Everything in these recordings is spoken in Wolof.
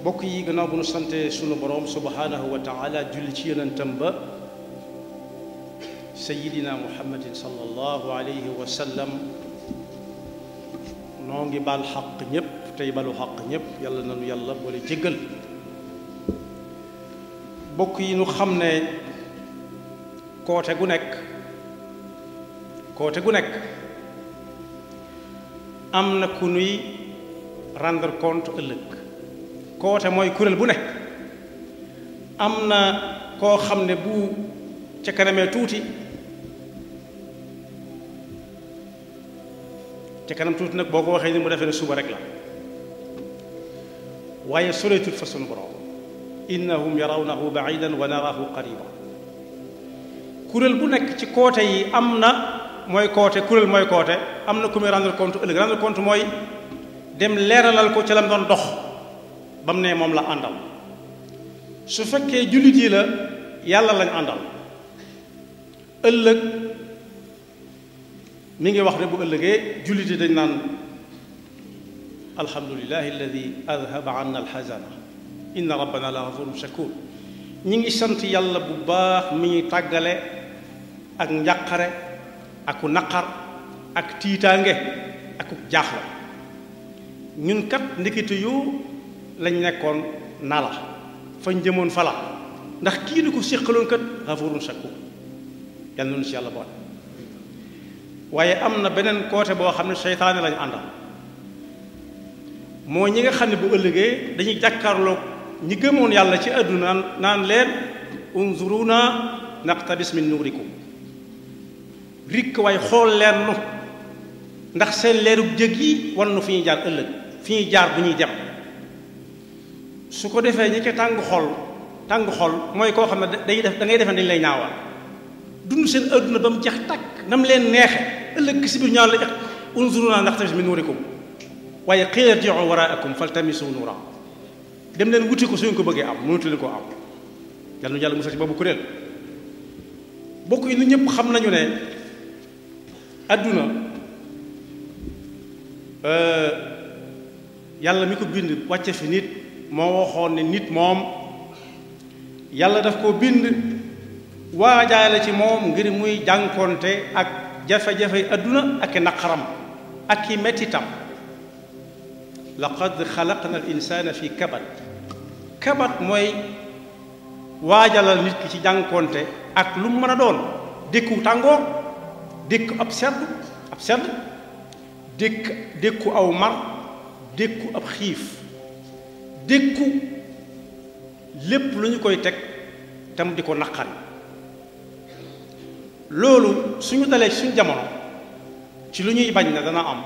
bokk yi gannaaw bu nu sante sunu boroom subhanahu wa taala julli ci yonentam ba sayidina muhammadin sallallahu alayhi wa sallam noo ngi baal xaq ñépp tey balu xaq ñépp yàlla nanu yàlla boole jéggal bokk yi nu xam ne koote gu nekk am na ku nuy rendre compte ëllëg koote mooy kuréel bu nekk am na koo xam ne bu ca kanamee tuuti ca kanam tuuti nag boo ko waxee ni mu defee ne suba rek la waaye soreetut fa sunu borom innahum yarawnahu baidan wa narahu qariba kuréel bu nekk ci koote yi am na mooy koote kuréel mooy koote am na ku muy rendre compte ëllëg rendre compte mooy dem leeralal ko ca lam doon dox ba mu ne moom la àndal su fekkee jullit yi la yàlla lañ àndal ëllëg mi ngi wax ne bu ëllëgee jullit yi dañ naan alhamdulillahi alladi adhaba anna alxazana inna rabbana la ghafurun shakur ñi ngi sant yàlla bu baax mi ñuy tàggale ak njàqare aku naqar ak tiitaange aku jaaxla ñun kat ndekete yoo lañ nekkoon nala fañ jëmoon fala ndax kii di ko séqaloon kat ghafurun shakur yàlla noonu si yàlla boole waaye am na beneen côté boo xam ne seytaane lañu àndal moo ñi nga xam ne bu ëllëgee dañuy jàkkaarloog ñi gëmoon yàlla ci àdduna naan leen unzuruna naqtabis min nuurikum rikk waaye xool leen nu ndax seen leerug jëg yi wan nu fi ñuy jaar ëllëg fi ñuy jaar bu ñuy dem su ko defee ñi ca tàng xol mooy koo xam ne day def da ngay defe dañ lay ñaawal dund seen adduna ba mu jeex takk nam leen neexe ëllëg si biir ñaan la jeex unzuruna naqtabis min nuurikum waaye qiila irji'u waraakum faltamisu nuura dem leen wuti ko suñ ko bëggee am mënatu leen koo am yàlla nu yàlla musal ci boobu kuréel bokk yi nu ñëpp xam nañu ne adduna yàlla mi ko bind wàcce fi nit moo waxoon ne nit moom yàlla daf ko bind waajaale ci moom ngir muy jànkonte ak jafe-jafe adduna ak i naqaram ak i mettitam laqad xalaqna al insana fi kabat mooy waajalal nit ki ci jànkonte ak lu mu mën a doon dékku tàngoor dékku ab sedd dékku aw mar dékku ab xiif dékku lépp lu ñu koy teg tam di ko naqari loolu suñu dalee suñu jamono ci lu ñuy bañ na dana am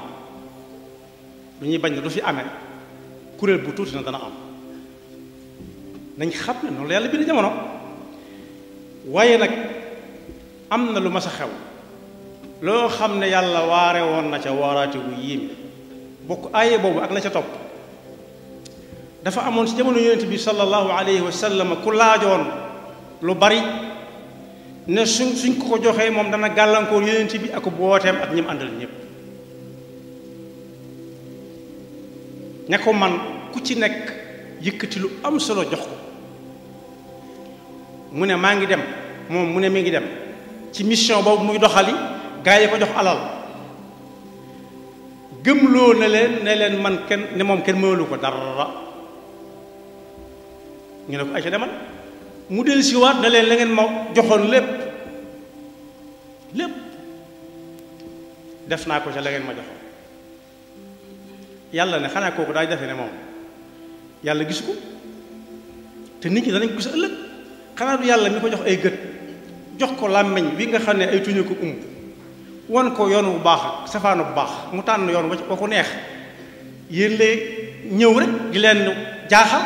lu ñuy bañ na du fi amee kuréel bu tuuti na dana am nañ xam ne noonu la yàlla bind jamono waaye nag am na lu mas a xew loo xam ne yàlla waare woon na ca waaraate wu yéeme bokk aaye boobu ak la ca topp dafa amoon ci jamono yonent bi sallallahu alayhi wa sallam ku laajoon lu bari ne suñ ko joxee moom dana gàllankoor yonent bi ak booteem ak ñim àndal ñépp ña ko man ku ci nekk yëkkati lu am solo jox ko mu ne maa ngi dem moom mu ne mi ngi dem ci mission boobu muy doxali gaa yi ko jox alal gëmloo ne leen man kenn ne moom kenn mënalu ko dara ñu ne ko ayca demal mu del siwaat ne leen la ngeen ma joxoon lépp def naa ko ca la ngeen ma joxoon yàlla ne xanaa kooku daay defe ne moom yàlla gisu ko te nit ñi danañ ko gis ëllëg xanaa du yàlla mi ko jox ay gët jox ko làmmiñ bi nga xam ne ay tuñu ko wan ko yoon bu baax ak safaanu bu baax mu tànn yoon wa ko neex yéen lay ñëw rek di leen jaaxal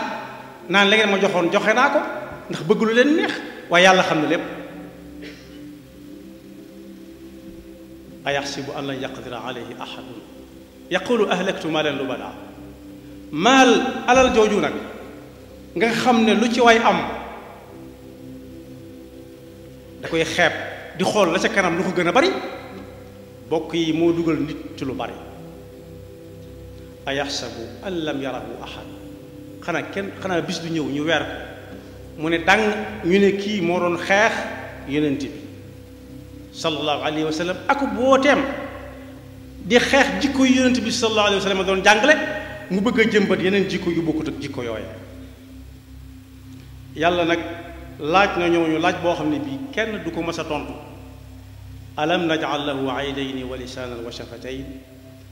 naan la ngeen ma joxoon joxe naa ko ndax bëgg lu leen neex waaye yàlla xam ne lépp ayaxsibu an lan yaqdira alayhi ahadun yaqulu ahlaktu maalan lubada maal alal jooju nag nga xam ne lu ci waay am da koy xeeb di xool la ca kanam lu ko gën a bari bokk yi moo dugal nit ci lu bari ayaxsabu an lam yarahu ahad xanaa bis du ñëw ñu weer ko mu ne dang ñu ne kii moo doon xeex yonent bi sallallahu alayhi wa sallam ak booteem di xeex jikko yu yonent bi sallallahu alayhi wa sallam doon jàngale mu bëgg a jëmbat yeneen jikko yu bokkut ak jikko yooye yàlla nag laaj na ñooñu laaj boo xam ne bii kenn du ko mës a tontu alam naj'al lahu aynayni wa lisaanan wa shafatayn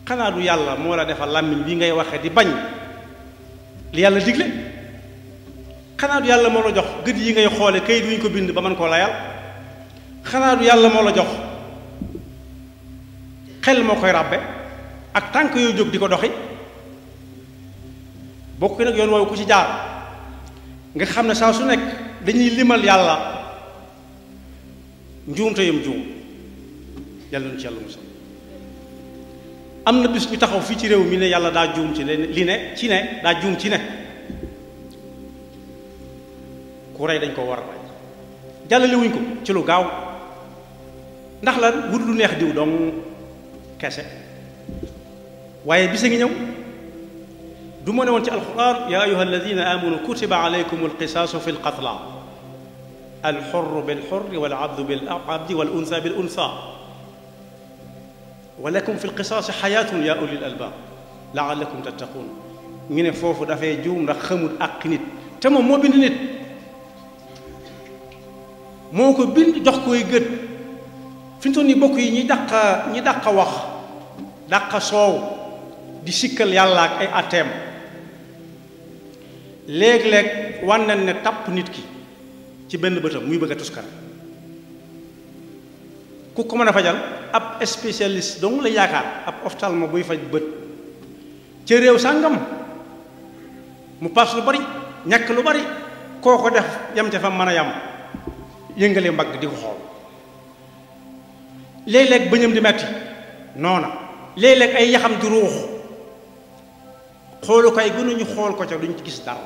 xanaa du yàlla moo la defal làmmiñ bi ngay waxee di bañ li yàlla digle xanaa du yàlla moo la jox gët yi ngay xoole kayit wu ñu ko bind ba mën koo layal xanaa du yàlla moo la jox xel moo koy ràbbe ak tànk yoo jóg di ko doxi bokk nag yoon woowu ku ci jaar nga xam ne saa su nekk dañuy limal yàlla njuumte yam juum yàlla nu ci yàlla musal am na bis ñu taxaw fii ci réew mi ne yàlla daa juum ci li ne ci ne daa juum ci ne ku rey dañ ko war a rey jàllale wuñ ko ci lu gaaw ndax la wut lu neex diw dong kese waaye bisa ngi ñëw du ma ne woon ci alquran ya ayuha alladina amanu kutiba alaykum alqisaasu fi lqatla alxurru bilxurri walabdu bilabdi walunsa bilunsa wa lakum fi lqisaasi xayaatun ya ulil albaab laalakum tattaquun ñu ne foofu dafay juum ndax xamul àq nit te moom moo bind nit moo ko bind jox koy gët fi mu toll nii bokk yi ñi dàq wax dàq soow di sikkal yàlla ak ay atteem léeg-léeg wànnen ne tàpp nit ki ci benn bëtam muy bëgg a tuskar ku ko mën a fajal ab spécialiste dong la yaakaar ab ophtalmo buy faj bët ca réew sàngam mu paas lu bari ñàkk lu bari koo ko def yam ca fa mën a yam yëngale mbagg di ko xool léeg-léeg bëñam di metti noona léeg-léeg ay yaxam di ruux xoolu koy gënuñu xool ko ca duñ ci gis dara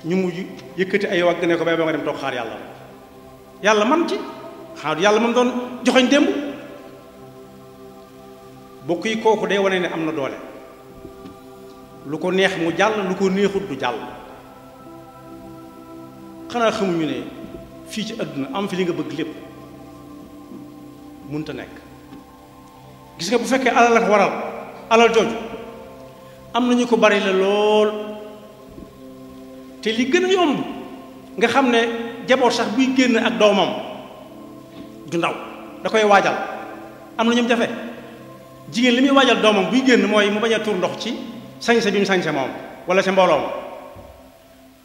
ñu mujj yëkkati ay wagg ne ko bay ba nga dem toog xaar yàlla yàlla man ci xaar yàlla moom doon joxoñ démb bokk yi kooku day wane ne am na doole lu ko neex mu jàll lu ko neexut du jàll xanaa xamuñu ne fii ci àdduna am fi li nga bëgg lépp munta nekk gis nga bu fekkee alal la ko waral alal jooju am nañu ko bari la lool te li gën a yomb nga xam ne jaboot sax buy génn ak doomam du ndaw da koy waajal am na ñoom jafe jigéen li muy waajal doomam buy génn mooy mu bañ a tur ndox ci sañse bi mu sañse moom wala ca mbooloo ma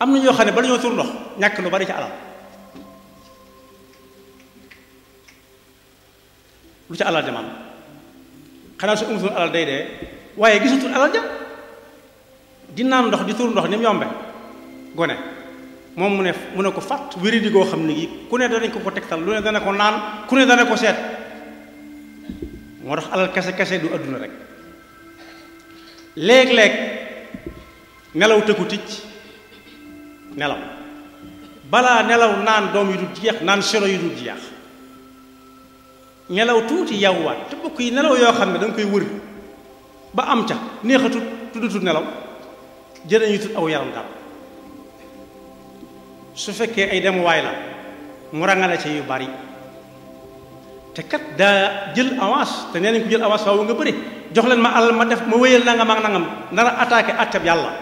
am na ñoo xam ne bala ñoo tur ndox ñàkk lu bari ca alal lu ca alal jaman xanaa su umutoon alal day dee waaye gisatul alal ja di naan ndox di tur ndox ni mu yombe gone moom mu ne ko fàtt wéri di goo xam ne gi ku ne danañ ko tegtal lu ne dana ko naan ku ne dana ko seet moo tax alal kese kese du adduna rek léeg-léeg nelaw tëkku ticc nelaw balaa nelaw naan doom yu dul jeex naan sero yu dul jeex nelaw tuuti yawwaat te bokk yi nelaw yoo xam ne da nga koy wër ba am ca neexatut tuddatul nelaw jërëñu tut aw yaram dara su fekkee ay demuwaay la mu rangale ci yu bari te kat daa jël avance te nee nañ ko jël avance waaw nga bëri jox leen ma alal ma def ma wéyal nangam ak nangam nar a attaqué atteb yàlla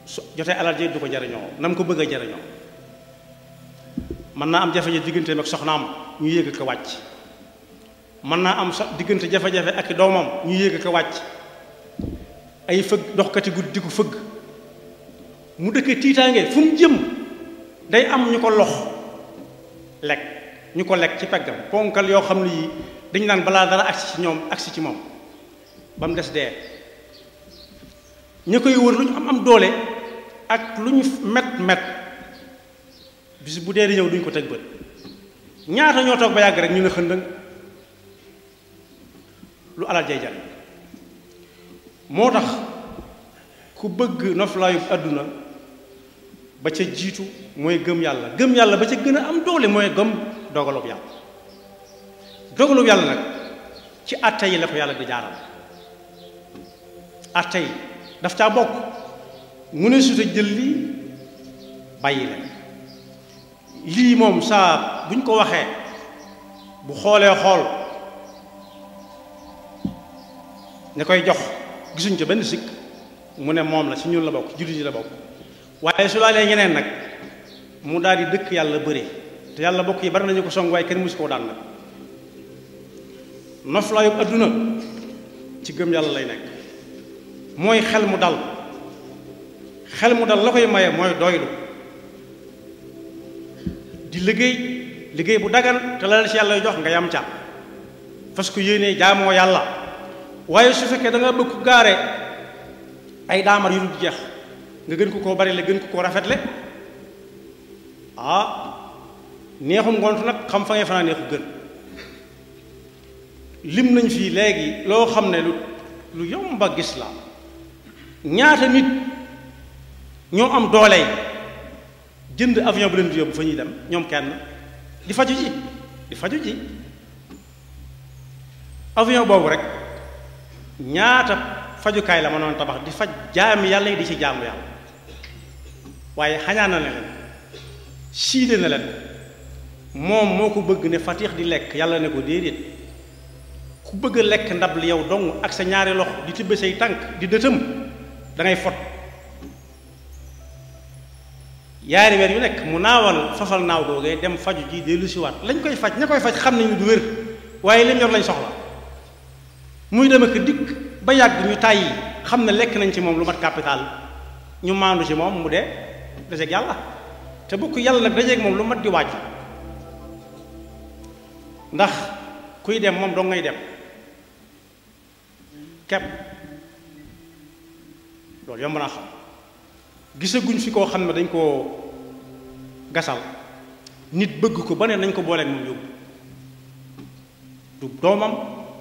su jotee alal ji du ko jariñoo na mu ko bëgg a jariñoo mën naa am jafe-jafe digganteem ak soxnaam ñu yéeg ko wàcc mën naa am diggante jafe-jafe ak doomam ñu yéeg ko wàcc ay fëgg doxkati guddi di ko fëgg mu dëkkee tiitaange fu mu jëm day am ñu ko lox lekk ñu ko lekk ci peggam ponkal yoo xam ne yi dañu naan balaa dara agsi ci moom ba mu des dee ñu koy wër lu ñu am doole ak lu ñu met bis bu dee di ñëw duñ ko teg bët ñaata ñoo toog ba yàgg rek ñu ne xëndëng lu alal jay jariñ moo tax ku bëgg noflaayu àdduna ba ca jiitu mooy gëm yàlla ba ca gën a am doole mooy gëm dogalub yàlla nag ci atte yi la ko yàlla di jaaral atte yi daf caa bokk mu ne suta jël lii bàyyi la lii moom saa buñ ko waxee bu xoolee xool ña koy jox gisuñ ca benn sikk mu ne moom la ci ñun la bokk jullit yi la bokk waaye su laalee ñeneen nag mu daal di dëkk yàlla bëri te yàlla bokk yi bari nañu ko song waaye kenn musu koo daan nag noflaayub adduna ci gëm yàlla lay nekk mooy xel mu dal la koy maye mooy doylu di liggéey bu dagan te la ci yàlla jox nga yam ca parce que yéene jaamoo yàlla waaye su fekkee da nga bëgg gaare ay daamar yu dul jeex nga gën ko koo bari le gën ko koo rafetle neexum ngont nag xam fa ngay fanaa neexu gën lim nañ fii léegi loo xam ne lu yomba gis la ñaata nit ñoo am doole jënd avion bu leen di yóbbu fa ñuy dem ñoom kenn di faju ji avion boobu rek ñaata fajukaay la mënoon tabax di faj jaami yàlla yi di ci jaamu yàlla waaye xañaan na leen siide na leen moom moo ko bëgg ne fatix di lekk yàlla ne ko déedéet ku bëgg a lekk ndab li yow dong ak sa ñaari loxo di tibbe say tànk di dëtëm da ngay fot yaari weer yu nekk mu naawal fafal naaw googee dem faju ji dellu siwaat lañ koy faj ña koy faj xam nañu du wér waaye lim yor lañ soxla muy dem ak dikk ba yàgg ñu tàyyi xam ne lekk nañ ci moom lu mat capital ñu maandu ci moom mu dee dajeeg yàlla te bokk yàlla nag dajeeg moom lu mat di waaj ndax kuy dem moom doo ngay dem kepp loolu yomb naa xam gisaguñ fi koo xam ne dañ koo gasal nit bëgg ko ba ne nañ ko booleen moom yóbbu du doomam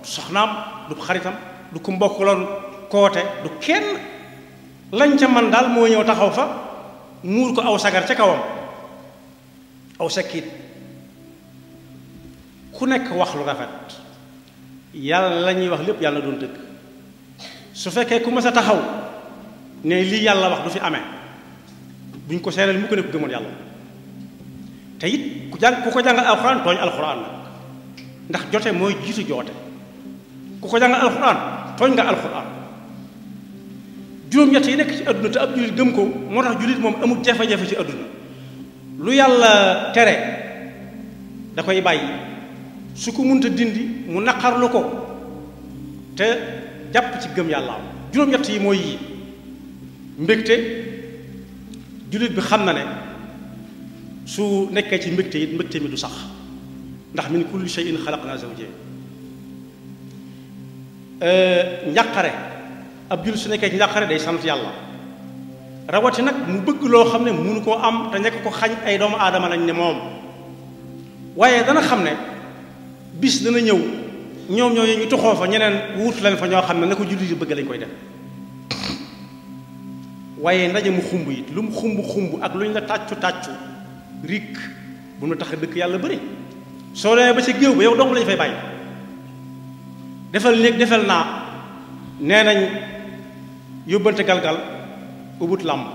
du soxnaam du xaritam du ku mbokkaloon koote du kenn lañ ca man daal moo ñëw taxaw fa muur ko aw sagar ca kawam aw sekkiit ku nekk wax lu rafet yàlla la ñuy wax lépp yàlla doon dëgg su fekkee ku mas a taxaw ne lii yàlla wax du fi amee buñ ko seeral mu ko ne ko gëmoon yàlla te it ku ko jàngal alxuraan tooñ alxuraan nag ndax jote mooy jiitu joote ku ko jàngal alxuraan tooñ nga alxuraan juróom-ñett yi nekk ci àdduna te ab jullit gëm ko moo tax jullit moom amul jafe-jafe ci àdduna lu yàlla tere da koy bàyyi su ko munta dindi mu naqarlu ko te jàpp ci gëm yàlla am juróom-ñett yi mooy yii mbégte jullit bi xam na ne su nekkee ci mbégte it mbégte mi du sax ndax min kulli shay'in xalaqna zawjayn njàqare ab jullit su nekkee ci njàqare day sant yàlla rawati nag mu bëgg loo xam ne mënu koo am te nekk ko xañ ay doomu aadama lañ ne moom waaye dana xam ne bis dana ñëw ñoom ñooñu ñu toxoo fa ñeneen wuutu leen fa ñoo xam ne na ko jullit yi bëgg lañ koy def waaye ndaje mu xumb it lu mu xumb ak lu ñu la tàccu rik bu mu tax a dëkk yàlla bëri soo demee ba ci géew ba yow dong lañu fay bàyyi defal néeg defal naa nee nañ yóbbante galgal ubut làmb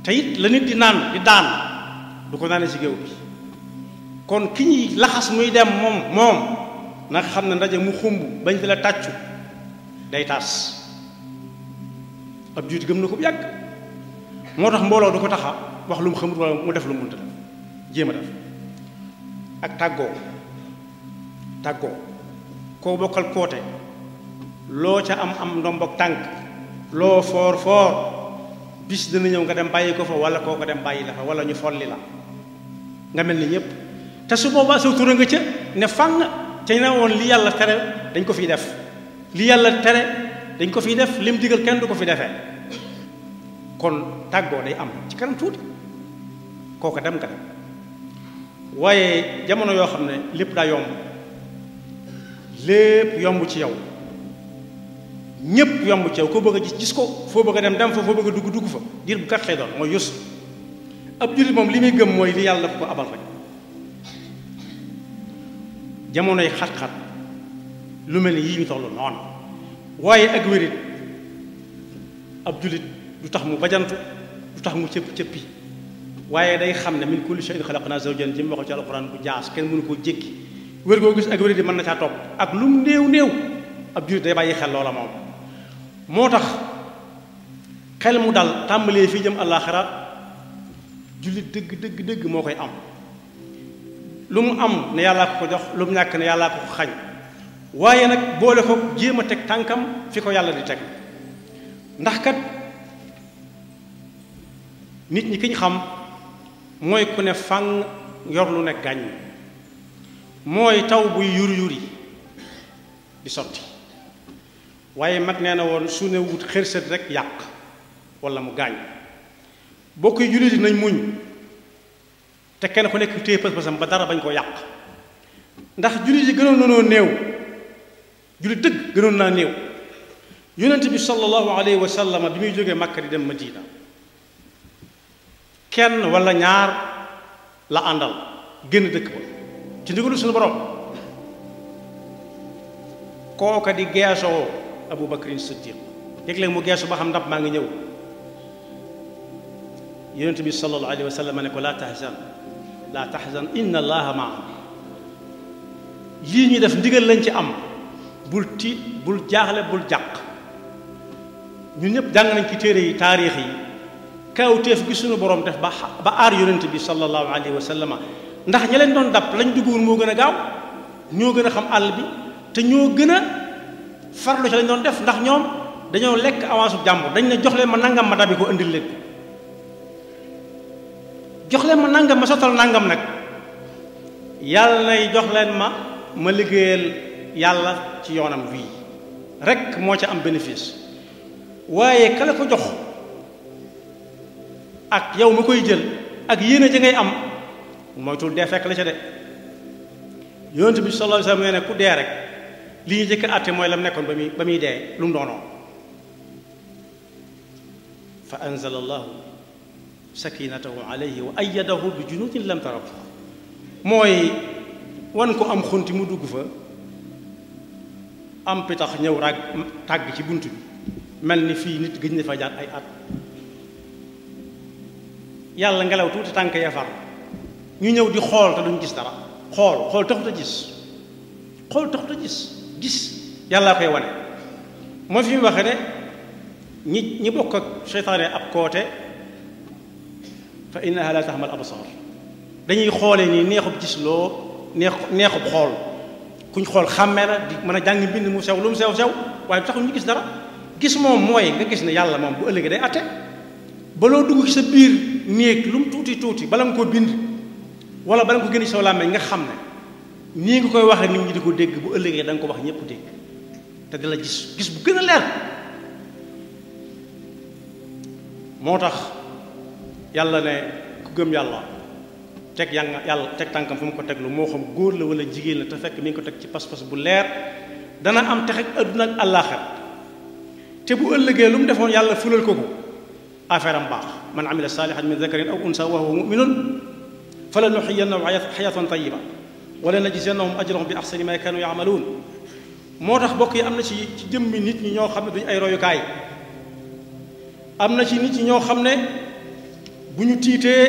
te it la nit di naan di daan du ko naanee ci géew bi kon ki ñuy laxas muy dem moom nag xam ne ndaje mu xumb bañ di la tàccu day taas ab juuti gëm na ko bu yàgg moo tax mbooloo du ko taxa wax lu mu xamut wala mu def lu mu mënta def jéem a def ak tàggoo koo bokkal koote loo ca am ndombok tànk loo foor bis dana ñëw nga dem bàyyi ko fa wala koo ko dem bàyyi la fa wala ñu folli la nga mel ni ñépp te su boobaa sa tura nga ca ne fàng ca ne woon li yàlla tere dañ ko fiy def li yàlla tere dañ ko fiy def lim digal kenn du ko fi defee kon tàggoo day am ci kanam tuuti kooku dem nga dem waaye jamono yoo xam ne lépp daa yomb lépp yomb ci yow ñépp yomb ci yow koo bëgg a gis ko foo bëgg a dem fa foo bëgg a dugg fa diir bu gàtt lay doon mooy yusr ab jullit moom li muy gëm mooy li yàlla ko abal rek jamonoy xat-xat lu mel ni yii ñu toll noonu waaye ak wérit ab jullit du tax mu bajantu du tax mu cëppi waaye day xam ne min kulli shay'in xalaqnaa zawjayn jëm waxo ci alquran bu jaas kenn mënu koo jékki wér goo gis ak wérit di mën na caa topp ak lu mu néew ab jullit day bàyyi xel loola moom moo tax xel mu dal tàmbalee fii jëm àllaaxira jullit dëgg moo koy am lu mu am ne yàllaa ko jox lu mu ñàkk ne yàllaa ko xañ waaye nag boole ko jéem a teg tànkam fi ko yàlla di teg ndax kat nit ñi ki ñu xam mooy ku ne fang yor lu ne gàññ mooy taw buy yuri di sotti waaye mag nee na woon su ne wut xërsët rek yàq wala mu gaañ bokk yi jullit nañ muñ te kenn ku nekk téye pas-pasam ba dara bañ koo yàq ndax jullit yi gënoon nanoo néew jullit dëgg gënoon naa néew yonent bi sallallahu alayhi wa sallam bi muy jógee Makka di dem Madina kenn wala ñaar la àndal génn dëkk ba ci ndigalu suñu borom kooka di geesoo Abu Bakrin Siddiq léeg-léeg mu geesu ba xam ndab maa ngi ñëw yonent bi sallallahu alayhi wa sallam ne ko laa tahzan inna allaha maana lii ñuy def ndigal lañ ci am bul tiit bul jaaxle bul jàq ñun ñëpp jàng nañ ci téere yi taarix yi kawteef gi suñu borom def ba aar yonent bi sallallahu alayhi wa sallam ndax ña leen doon dab lañ duggoon moo gën a gaaw ñoo gën a xam àll bi te ñoo gën a farlu ci lañ doon def ndax ñoom dañoo lekk avance bu jàmbur dañ ne jox leen ma nangam ma dabi ko indil leen ko jox leen ma nangam ma sottal nangam nag yàlla nay jox leen ma liggéeyal yàlla ci yoonam wii rek moo ca am bénéfice waaye kala ko jox ak yow ma koy jël ak yéene ja ngay am moytul dee fekk la ca de yonent bi sallallahu alayhi wasallam nee ne ku dee rek li ñu jëkk àtte mooy la mu nekkoon ba muy dee lu mu doonoo fa anzala allahu sakinatahu alayhi wa ayyadahu bi junudin lam tarawha mooy wan ko am xunti mu dugg fa am pitax ñëw rag tàgg ci bunt bi mel ni fii nit gëj na fa jaar ay at yàlla ngelaw tuuti tànk ya far ñu ñëw di xool te duñ gis dara xool taxut a gis yàllaa koy wane moo fi mu waxe ne ñi bokk ak seytaane ab koote fa innaha la taxmal absar dañuy xoolee nii neexub gis loo neexub xool kuñ xool xàmmee la di mën a jàng mbind mu sew lu mu sew waaye taxul ñu gis dara gis moom mooy nga gis ne yàlla moom bu ëllëgee day atte baloo dugg ci sa biir néeg lu mu tuuti bala nga ko bind wala bala nga ko génn ci sa làmmeñ nga xam ne nii nga koy waxee nit ñi di ko dégg bu ëllëgee da nga ko wax ñëpp dégg te di la gis bu gën a leer moo tax yàlla ne ku gëm yàlla teg yàlla teg tànkam fu mu ko teglu moo xam góor la wala jigéen la te fekk mi ngi ko teg ci pas-pas bu leer dana am texe ak àdduna ak àllaaxira te bu ëllëgee lu mu defoon yàlla fulal ko affaire am baax man amila saalihan min dakarin aw unsa wa huwa muminun falanuhyiyannahu hayatan tayyiba wala najziyannahum ajrahum bi ahsani ma kanu ya'malun moo tax bokk yi am na ci jëmmi nit ñi ñoo xam ne duñu ay royukaay am na ci nit ñi ñoo xam ne bu ñu tiitee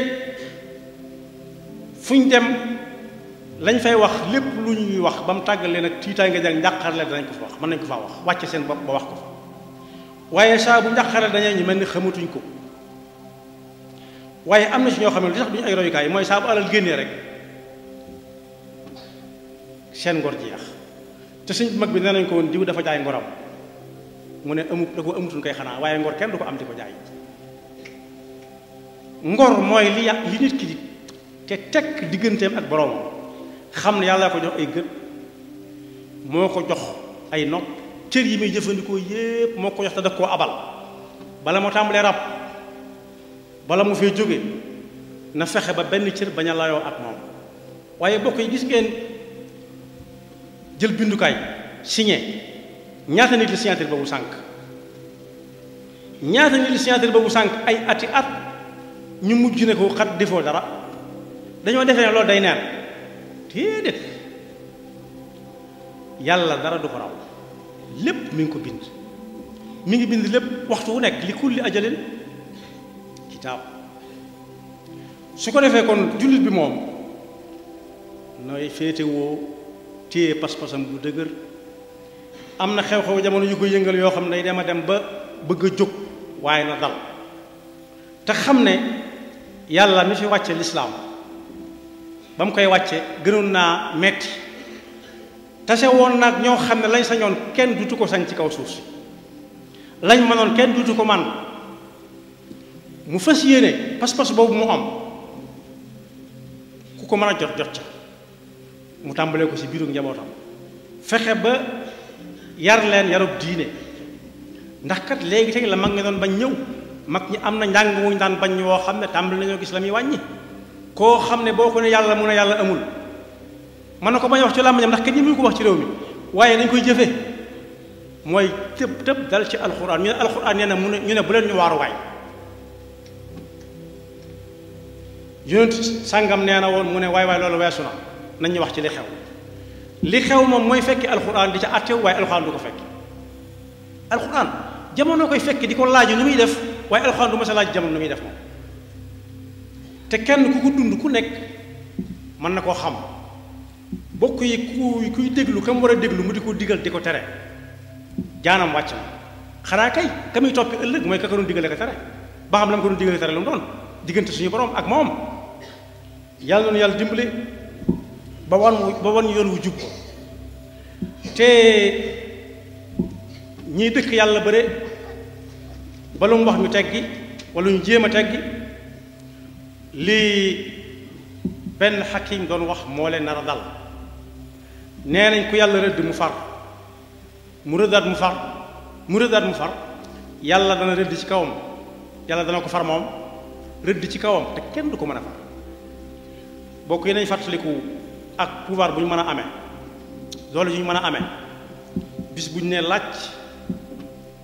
fu ñu dem lañ fay wax lépp lu ñuy wax ba mu tàggal leen ak tiitaay nga jàng njàqar leen danañ ko fa wax mën nañ ko faa wax wàcce seen bopp ba wax ko fa waaye saa bu njàqare dañee ñu mel ni xamatuñ ko waaye am na ci ñoo xam ne li tax duñu ay royukaay mooy saa bu alal génnee rek seen ngor jeex te suñ mag bi nee nañ ko woon diw dafa jaay ngoram mu ne da ko amutuñ koy xanaa waaye ngor kenn du ko am di ko jaay ngor mooy li nit ki di te tekk digganteem ak boroom xam ne yàlla ko jox ay gët moo ko jox ay nopp cër yi muy jëfandikoo yépp moo ko jox te daf koo abal bala moo tàmbalee rab bala mu fee jóge na fexe ba benn cër bañ a layoo ak moom waaye bokk yi gis ngeen jël bindukaay signé ñaata nit la signature boobu sànq ñaata nit la signature boobu sànq ay ati at ñu mujj ne ko xat defoo dara dañoo defee ne loolu day neen déedéet yàlla dara du ko raw lépp mi ngi ko bind mi ngi bind lépp waxtu wu nekk li kulli ajalin kitaab su ko defee kon jullit bi moom nooy féetewoo téye pas-pasam bu dëgër am na xew-xew jamono yu ko yëngal yoo xam ne day dem a dem ba bëgg a jóg waaye na dal te xam ne yàlla mi fi wàcce lislaam ba mu koy wàcce gënoon naa metti tase woon nag ñoo xam ne lañ sañoon kenn dutu ko sañ ci kaw suuf si lañ mënoon kenn dutu ko man mu fas yéene pas-pas boobu mu am ku ko mën a jot ca mu tàmbalee ko ci biiru njabootam fexe ba yar leen yarub diine ndax kat léegi tey la mag ñi doon bañ ñëw mag ñi am na njàng wuñ daan bañ woo xam ne tàmbali nañoo gis la muy wàññi koo xam ne boo ko ne yàlla mu ne yàlla amul mën na ko bañ wax ci làmmiñam ndax kenn ñi muy ko wax ci réew mi waaye dañ koy jëfe mooy tëb tëb dal ci alxuraan ñu ne alxuraan nee na mu ne ñu ne bu leen ñu waaru waay yonent sàngam nee na woon mu ne waay loolu weesu na nañ ñu wax ci li xew moom mooy fekki alxuraan di ca àttew waaye alxuraan du ko fekki alxuraan jamono koy fekki di ko laaju nu muy def waaye alxuraan du ma sa laaj jamono nu muy def moom te kenn ku ko dund ku nekk mën na koo xam bokk yi kuy déglu kam war a déglu mu di ko digal di ko tere jaanam wàcc na xanaa kay ka muy toppi ëllëg mooy ka ko doon digale ko tere ba xam la ma ko doon digale tere lu mu doon diggante suñu borom ak moom yàlla noonu yàlla dimbali ba wan yoon wu jub te ñiy dëkk yàlla bëre ba lu mu wax ñu teggi wala ñu jéem a teggi lii benn xakim doon wax moo leen nar a dal nee nañ ku yàlla rëdd mu far mu rëddaat mu far mu rëddaat mu far yàlla dana rëdd ci kawam yàlla dana ko far moom rëdd ci kawam te kenn du ko mën a far bokk yi nañ fàttaliku ak pouvoir bu ñu mën a amee loolu yu ñu mën a amee bis bu ñu nee laaj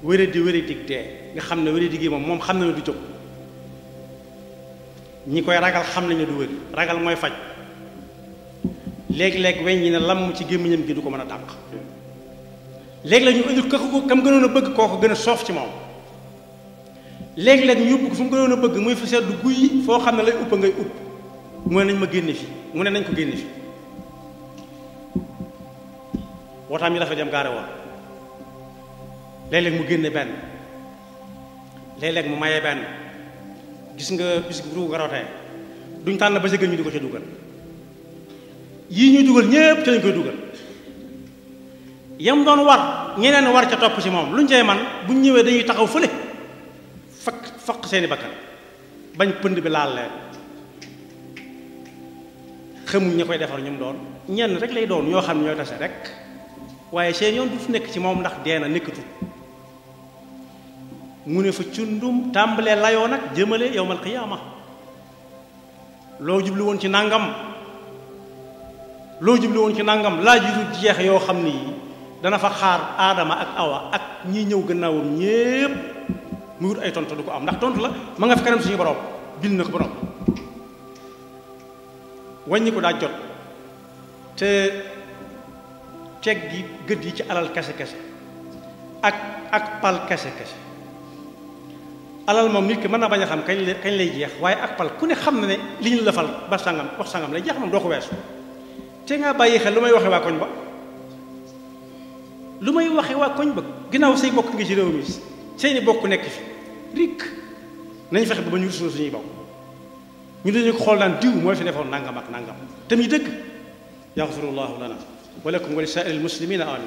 wéradi dee nga xam ne wéradi gi moom xam na ne du jóg ñi koy ragal xam nañ ne du wér ragal mooy faj léeg-léeg weñ ñi ne lam ci gémmiñam gi du ko mën a dàq léeg-léeg ñu indil ko kam gënoon a bëgg koo ko gën a soof ci moom léeg-léeg ñu yóbbu ko fu mu gënoon a bëgg muy fa seddu guy foo xam ne lay upp ngay upp mu ne nañ ma génne fi mu ne nañ ko génne fi wootaam yi dafa dem gaare woon léeg-léeg mu génne benn léeg-léeg mu maye benn gis nga bis bu ruuga rootee duñ tànn ba sa gën ñu di ko ca dugal yii ñuy dugal ñépp ca lañ koy dugal yam doon war ñeneen war ca topp ci moom luñ cay man buñ ñëwee dañuy taxaw fële faq seeni bakkan bañ pënd bi laal leen xamuñ ña koy defar ñum doon ñenn rek lay doon ñoo xam ne ñooy tase rek waaye seen yoon du nekk ci moom ndax dee na nekkatu mu ne fa cundum tàmbalee layoo nag jëmale yowmal qiyaama loo jublu woon ci nangam laaj yu dul jeex yoo xam ni dana fa xaar aadama ak awa ak ñi ñëw gannaawam ñépp mu wut ay tontu du ko am ndax tontu la ma nga fi kanam suñu borom bind na ko borom wàññi ko daa jot te teg gi gët yi ci alal kese ak pal kese alal moom nit ki mën na bañ a xam kañ lay jeex waaye ak pal ku ne xam na ne li ñu la fal ba sangam wax sangam lay jeex moom doo ko weesu te nga bàyyi xel lu may waxe waa koñ ba ginnaaw say bokk ngi ci réew mi seeni bokk nekk fi rik nañ fexe ba ñu rusul suñuy bokk ñu dañu ko xool naan diw mooy fi defoon nangam ak nangam te muy dëgg yaxfirullahu lana wa lakum wa li saa'iril muslimina amin